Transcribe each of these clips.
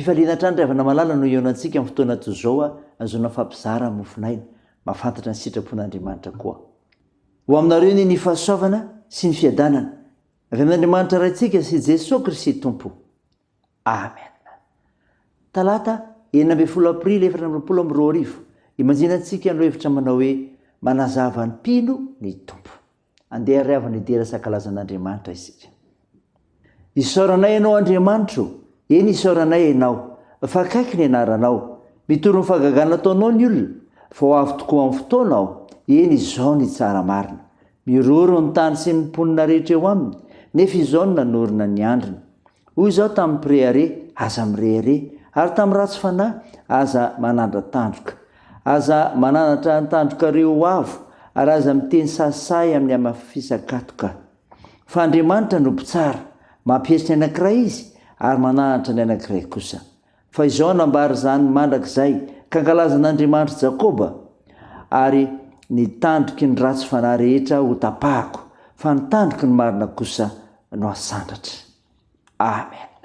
Fifaliana hatrany ry havana malala no hihaonantsika amin'ny fotoana toy izao ahazoana mifampizara ny mofon'aina, mahafantatra ny sitrapon'Andriamanitra koa. Ho aminareo anie ny fahasoavana sy ny fiadanana avy amin'Andriamanitra Raintsika sy Jesoa Kristy Tompo. Amen. Talata, 16 Aprily 2024, Imanjinantsika ny lohahevitra manao hoe Manazava ny mpino ny Tompo. Andeha ary havana hidera sy hankalaza an'Andriamanitra isika. Isaoranay Ianao Andriamanitro, eny isaoranay Ianao, fa akaiky ny anaranao. Mitory ny fahagagana ataonao ny olona, fa ho avy tokoa amin'ny fotoana aho, eny izao ny hitsara marina. Miroro ny tany sy ny mponina rehetra eo aminy, nefa izao no nanorina ny andriny. Hoy izaho tamin'ny mpirehareha, Aza mirehareha, ary tamin'ny ratsy fanahy, Aza manandra-tandroka. Aza mananatra ny tandrokareo ho avo, ary aza miteny sahisahy amin'ny hamafisan-katoka. Fa Andriamanitra no mpitsara, mampietry ny anankiray Izy, ary mananatra ny anankiray kosa. Fa izao nambara izany mandrakizay, ka ankalaza an'Andriamanitr'i Jakoba, ary ny tandroky ny ratsy fanahy rehetra hotapahako, fa ny tandroky ny marina kosa no hasandratra. Amen.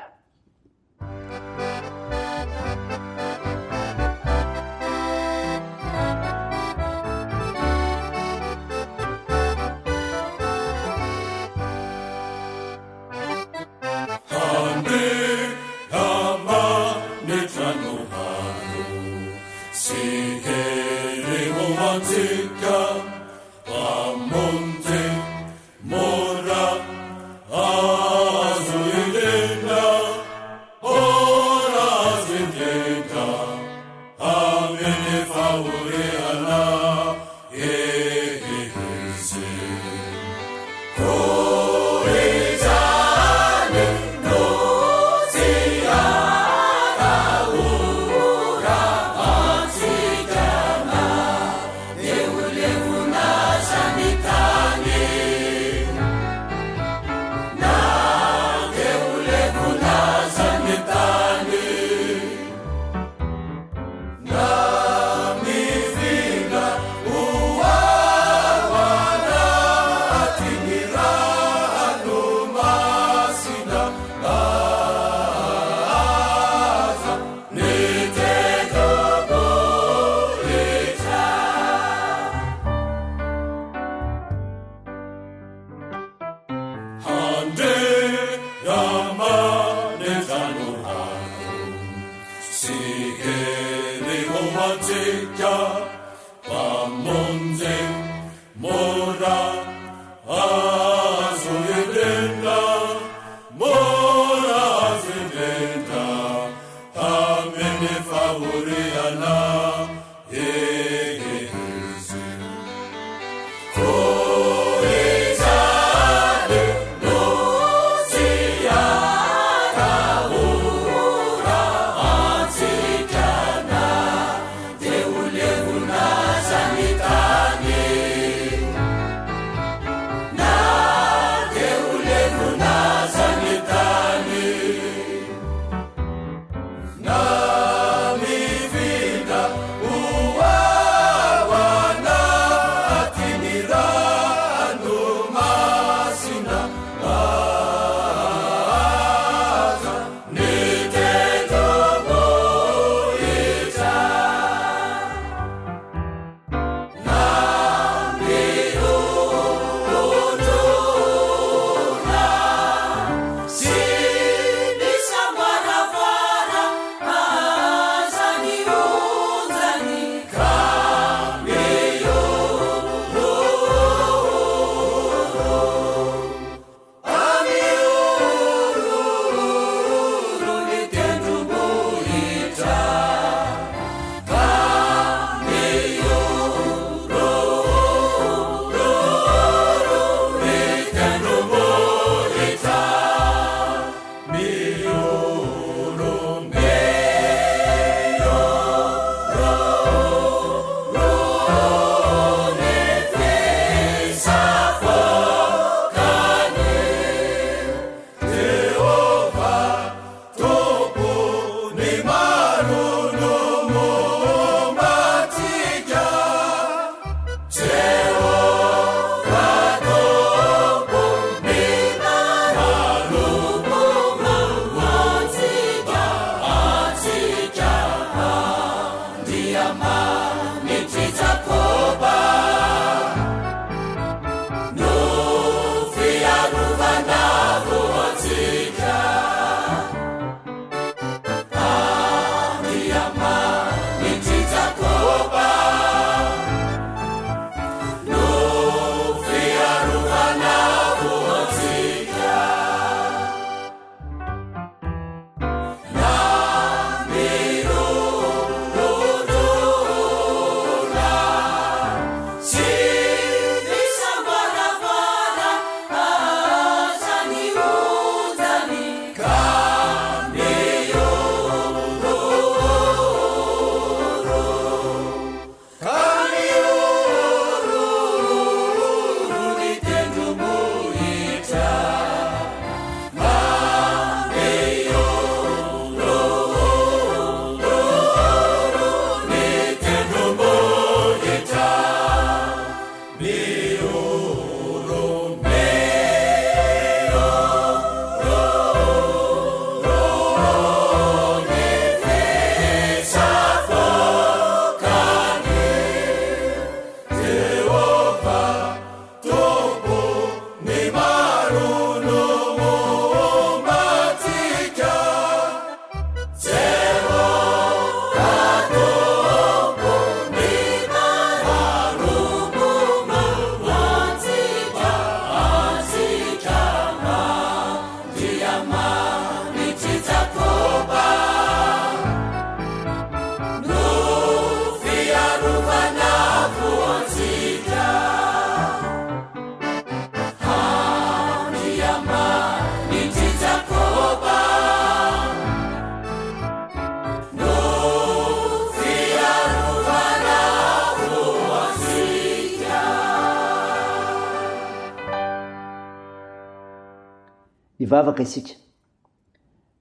Hivavaka isika.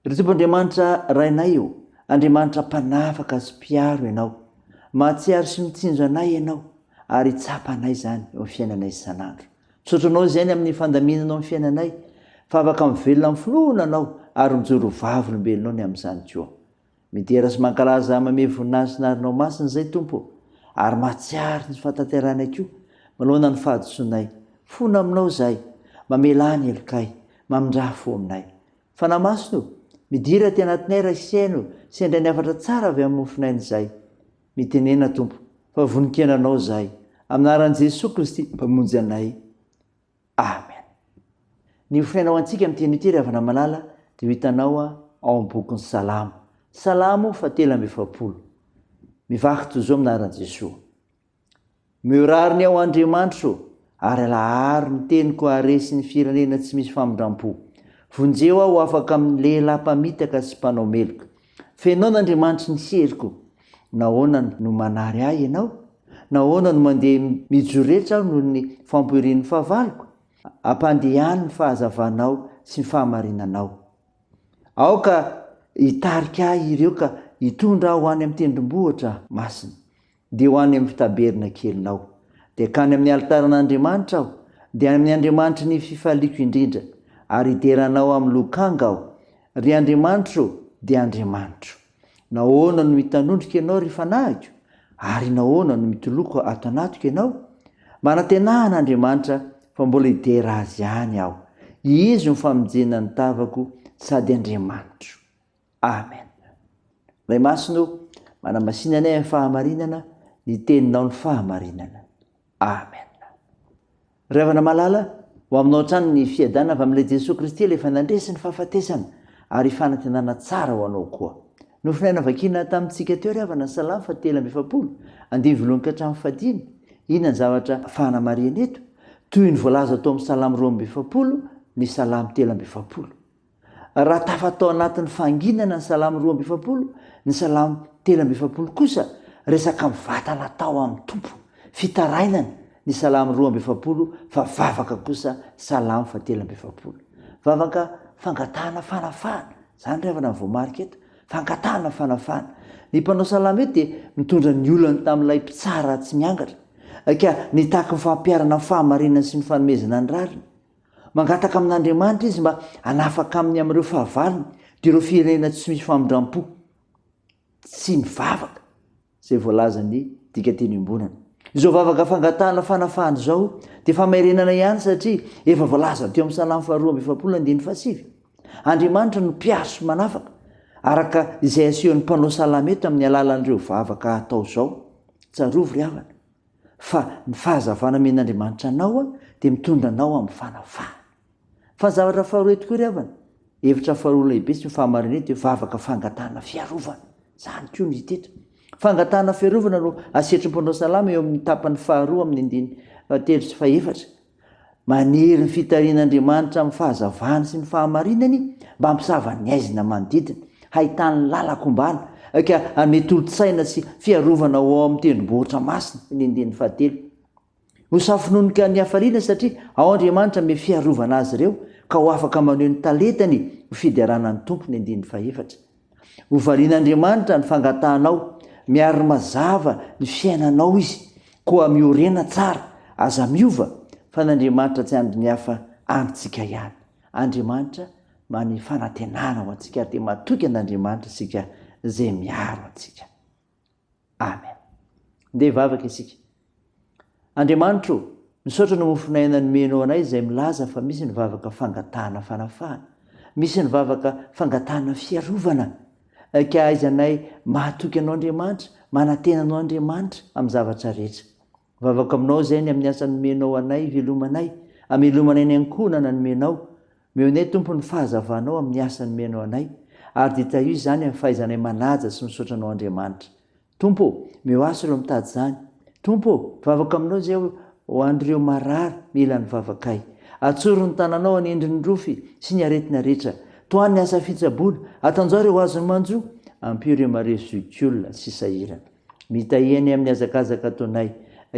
Ry Tompo Andriamanitra Rainay ô, Andriamanitra mpanafaka sy mpiaro Ianao. Mahatsiaro sy mitsinjo anay Ianao, ary tsapanay izany eo amin'ny fiainanay isan'andro. Misaotra Anao izay ny amin'ny fandaminanao ny fiainanay, fa afaka mivelona amin'ny finoana Anao ary mijoro ho vavolombelonao ny amin'izany koa. Midera sy mankalaza mamehy voninahitra sy narinao masina izay Tompo ô, ary mahatsiaro ny fahatanterahanay koa manoloana ny fahadisoanay. Fona aminao izahay, mamelà ny helokay, mamindrà fo aminay. Fanahy Masina ô, midira aty anatinay raha hihaino sy handray ny hafatra tsara avy amin'ny mofonaina izahay. Mitenena Tompo, fa vonon-kena Anao izahay. Amin'ny anaran'i Jesoa Kristy Mpamonjy anay. Amen. Ny hofonaina ho antsika amin'ity anio ity ry havana malala dia ho hitanao ao amin'ny bokin'ny Salamo. Salamo faha-43. Mivaky toy izao amin'ny anaran'i Jesoa. Omeo rariny aho Andriamanitro ô, ary alaharo ny teniko haharesy ny firenena tsy misy famindram-po. Vonjeo aho ho afaka amin'ny lehilahy mpamitaka sy mpanao meloka. Fenoina Andriamanitry ny heriko. Nahoana no manary ahy Ianao? Nahoana no mandeha mijoretra aho noho ny fampihorian'ny fahavaloko? Ampandehano ny fahazavanao sy ny fahamarinanao. Aoka hitarika ahy ireo ka hitondra ahy ho any amin'ny tendrombohitra masina. Dia ho any amin'ny tabernakelinao. Dia hankany amin'ny alitaran'Andriamanitra aho, dia any amin'ny Andriamanitry ny fifaliako indrindra, ary hidera Anao amin'ny lokanga aho. Ry Andriamanitro ô, dia Andriamanitro. Nahoana no mitanondrika Ianao, ry fanahiko? Ary nahoana no mitoloko ato anatiko Ianao? Manantenà an'Andriamanitra, fa mbola hidera Azy ihany aho. Izy no famonjena ny tavako sady Andriamanitro. Amen. Ray Masina ô, manamasina anay amin'ny fahamarinana, ny teninao ny fahamarinana. Amen. Ry havana malala, ho aminao hatrany ny fiadanana avy amin'ilay Jesoa Kristy ilay efa nandresy ny fahafatesana ary fanantenana tsara ho anao koa. Nofinaina vakiana tamintsika teo ry havana Salamo faha-43, andininy voalohany ka hatramin'ny fahadimy. Inona ny zavatra fahanamarihana eto? Toy ny voalaza tao amin'ny Salamo 42 ny Salamo 43. Raha tafa tao anatin'ny fahanginana ny Salamo 42, ny Salamo 43 kosa resaka mivantana atao amin'ny Tompo, fitarainana ny Salamo 42 fa vavaka kosa Salamo faha-43. Vavaka fangatahana fanafahana, izany ry havana no voamarika eto, fangatahana fanafahana. Ny mpanao salamo eto dia mitondra ny olany tamin'ilay mpitsara tsy miangatra, ka nitaky ny fampiharana ny fahamarinana sy ny fanomezana ny rariny. Mangataka amin'Andriamanitra izy mba hanafaka aminy amin'ireo fahavalony, dia ireo firenena tsy misy famindram-po, tsy mivavaka, izay voalazan'ny dikanteny iombonana. Izao vavaka fangatahana fanafahana izao dia famerenana ihany satria efa voalaza teo amin'ny Salamo faharoa amby efapolo andininy fahasivy. Andriamanitra no mpiaro sy manafaka, araka izay asehon'ny mpanao salamo eto amin'ny alalan'ireo vavaka atao izao. Tsarovy ry havana, Fa ny fahazavana omen'Andriamanitra anao dia mitondra anao amin'ny fanafahana. Fa ny zavatra faharoa eto koa ry havana, hevitra faharoa lehibe sy ny fahamarinana eto dia vavaka fangatahana fiarovana. Izany koa no hita eto. Fangatahana fiarovana no asetrin'ny mpanao salamo eo amin'ny tapany faharoa amin'ny andininy fahatelo sy fahefatra. Maniry ny fitarihan'Andriamanitra amin'ny fahazavany sy ny fahamarinany mba hampisava ny haizina manodidina, hahitany ny lalan-kombana, ka hanome tolo-tsaina sy fiarovana ho ao amin'ny tendrombohitra masina, ny andininy fahatelo. Ho safononoka ny hafaliana satria ao Andriamanitra hanome fiarovana azy ireo ka ho afaka maneho ny talentany ho fiderana ny Tompo, ny andininy fahefatra. Ho valian'Andriamanitra ny fangatahanao, miaro mazava ny fiainanao Izy, koa miorena tsara, aza miova, fa n'Andriamanitra tsy andry ny hafa amintsika ihany. Andriamanitra maneho fanantenana ho antsika ary dia matoky an'Andriamanitra isika izay miaro antsika. Amen. Ndeha hivavaka isika. Andriamanitro ô, misaotra ny mofon'aina nomenao anay izay milaza fa misy ny vavaka fangatahana fanafahana, misy ny vavaka fangatahana fiarovana, ka ahaizanay mahatoky Anao Andriamanitra, manantena Anao Andriamanitra amin'ny zavatra rehetra. Mivavaka aminao izay ny amin'ny asa nomenao anay hivelomanay, hamelomanay ny ankohonana nomenao. Omeo anay Tompo ny fahazavanao amin'ny asa nomenao anay, ary dia tahio izany amin'ny fahaizanay manaja sy misaotra Anao Andriamanitra. Tompo ô, omeo asa ireo mitady izany. Tompo ô, mivavaka aminao izay aho ho an'ireo marary mila ny vavakay. Atsory ny tananao hanendry ny rofy sy ny aretina rehetra. Tohano ny asa fitsaboana, atanjao ireo azon'ny manjo, ampio ireo marefo zokiolona sy sahirana. Mitahia anay amin'ny hazakazaka ataonay,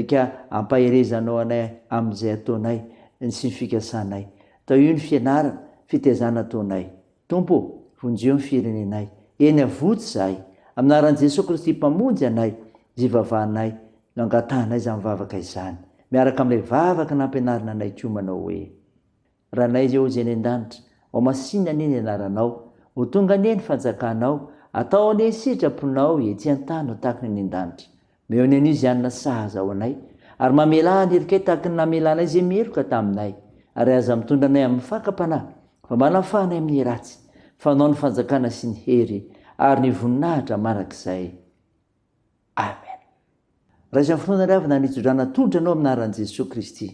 ka ampaherezanao anay amin'izay ataonay sy ny fikasanay. Tahio ny fianarana, fitaizana ataonay. Tompo ô, vonjeo ny firenenay. Eny avoty izahay. Amin'ny anaran'i Jesoa Kristy Mpamonjy anay, izay ivavahanay, no angatahanay izany vavaka izany. Miaraka amin'ilay vavaka nampianarina anay koa manao hoe. Ranay eo izay any an-danitra, ho masinina anie ny anaranao, ho tonga anie ny fanjakanao, atao anie ny sitraponao ety an-tany ho tahaka ny any an-danitra. Omeo ny anio izay hanina sahaza ho anay, ary mamelà ny helokay tahaka ny namelanay izay meloka taminay, ary aza mitondra anay amin'ny fakam-panahy, fa manafaha anay amin'ny ratsy, fa Anao ny fanjakana sy ny hery ary ny voninahitra mandrakizay. Amen. Raiso amin'ny finoana ry havana ny hitondrana tolotra anao amin'ny anaran'i Jesoa Kristy.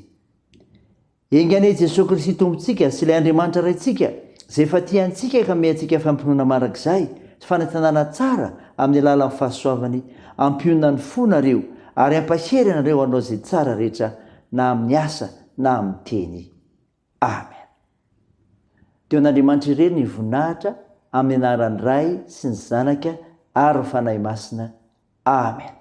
Enga anie Jesoa Kristy Tompontsika sy ilay Andriamanitra Raintsika, izay efa tia antsika ka ome antsika fampinoana mandrakizay sy fanantenana tsara amin'ny alalan'ny fahasoavany, hampionona ny fonareo ary hampahery anareo hanao izay tsara rehetra na amin'ny asa na amin'ny teny. Amen. Teo an'Andriamanitra irery ny voninahitra amin'ny anaran'ny Ray sy ny Zanaka ary ny Fanahy Masina. Amen.